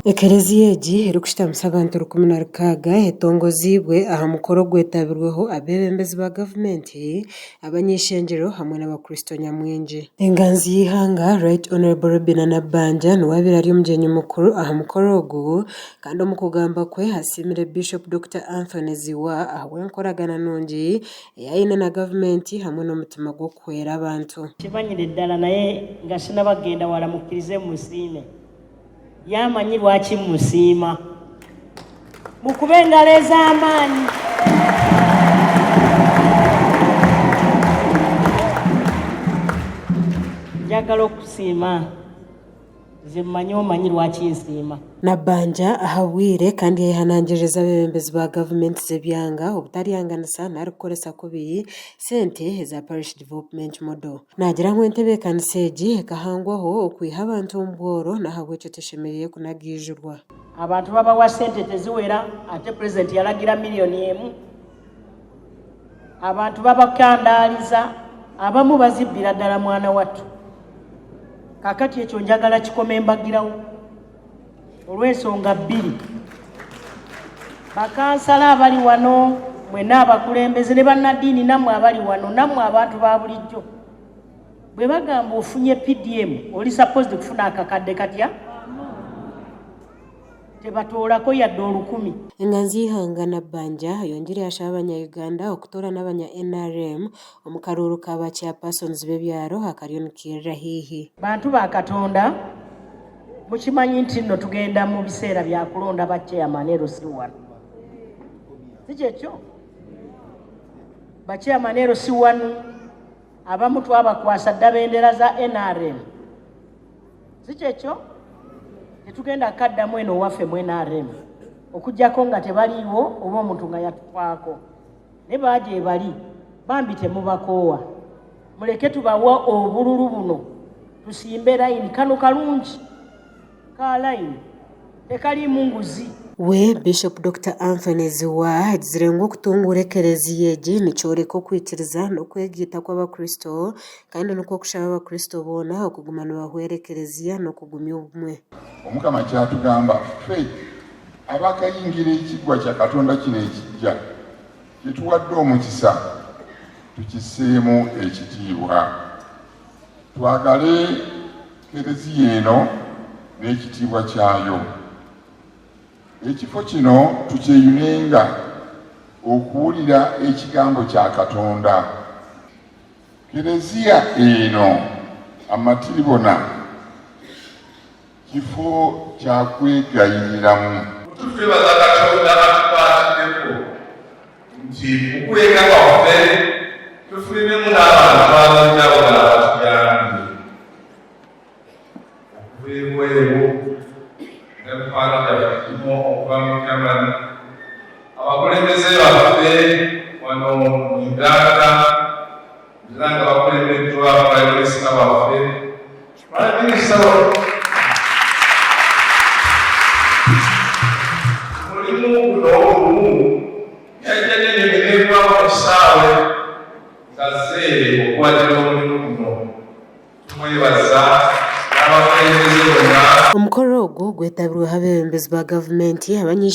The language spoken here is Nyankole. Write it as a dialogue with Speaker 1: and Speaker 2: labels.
Speaker 1: Ekereziya egi erikushutamisa abantu 16 etongoziibwe aha mukoro ogwetabirweho abeebembezi ba gavumenti, abany'eishengyero hamwe n'abakristo nyamwingi. Enganzi y'eihanga Right Honourable Robinah Nabbanja niwe abaire ari omugyenyi mukuru aha mukoro ogu kandi omu kugamba kwe asiimire Bishop Dokita Anthony Zziwa ahabw'enkoragana nungi ei aine na gavumenti hamwe n'omutima gw'okuhwera abantu.
Speaker 2: Kimanyire ddala naye nga sinaba kugenda wala mukkirize mmusiime. Yamanyi lwaki mmusiima. Mukube engalo ez'amaanyi. Njagala okukusiima. Nze mmanyi omanyi lwaki nsiima.
Speaker 1: Nabbanja ahabwire kandi yayehanangiririza abeebembezi ba gavumenti z'ebyanga obutaryanganisa nari kukoresa kubi sente eza Parish Development Model. Naagira ngu entebeekanisa egi ekahangwaho okwiha abantu omu bworo n'ahabw'ekyo teshemereire kunagaijurwa.
Speaker 2: Abantu babawa sente teziwera ate pulezidenti yalagira miliyoni emu. Abantu babakandaaliza abamu bazibbira ddala mwana wattu. Kaakati ekyo njagala kikome mbagirawo olw'ensonga bbiri. Bakansala abali wano mwena abakulembeze ne bannaddiini nammwe abali wano nammwe abantu ba bulijjo bwe bagamba ofunye PDM oli supposed kufuna akakadde katya tebatoolako yadde olukumi.
Speaker 1: Enganzi y'eihanga Nabbanja ayongyire yashaba abanya Uganda okutoorana abanya NRM omu karuuru ka ba chairpersons b'ebyaro akariyo nikairira haihi.
Speaker 2: Bantu ba Katonda Mukimanyi nti nno tugenda mu biseera bya kulonda ba chairman LC1. Si kyekyo? Ba chairman LC1 abamu twabakwasa dda bendera za NRM. Si kyekyo? Tetugenda kaddamu eno owaffe mu NRM okuggyako nga tebaliiwo oba omuntu nga yatufaako. Naye baagyebali bambi temubakoowa. Muleke tubawe obululu buno tusimbe layini. Kano kalungi ka layini tekaliimu nguzi.
Speaker 1: We Bishop Dokita Anthony Zziwa agizire ngu okutunguura ekereziya egi nikyoreka okwikiriza n'okwegaita kw'abakristo kandi nikwo kushaba abakristo boona okuguma nibahwera ekereziya n'okugumya obumwe.
Speaker 3: Omukama kyatugamba ffe abakayingira ekiggwa kya Katonda kino ekiggya kye tuwadde omukisa tukisseemu ekitiibwa. Twagale Kkereziya eno n'ekitiibwa kyayo. Ekifo kino tukyeyunenga okuwulira ekigambo kya Katonda. Kkereziya eno amatiribona Kifo kya kwegayiriramu.
Speaker 4: Twebaza Katonda atukwatiddeko nti mu kulenga kwaffe tufuniremu n'abantu ab'enjawulo abatuyambye okuva ebweru ne mikwano gyaffe gimu okuva mu Germany, abakulembeze baffe wano mu Uganda era nga bakulembeddwa Prime Minister waffe Mulimu guno olumu yajja n'ennyonyi n'egwawo ku kisaawe ng'azze okuwagira omulimu guno. Tumwebaza n'abakulembeze bonna.
Speaker 1: Omukoro ogu gwetabirweho abeebembezi ba gavumenti, abany'eishengyero.